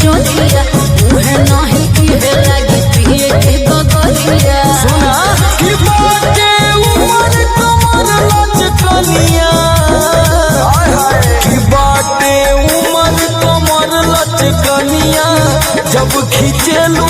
गुजरिया, उहे नहीं इहे लागी पिए के गगरिया। सुना कि बाटे उमर कमर लचकनिया, कि बाटे उमर कमर लचकनिया, जब खींचेलू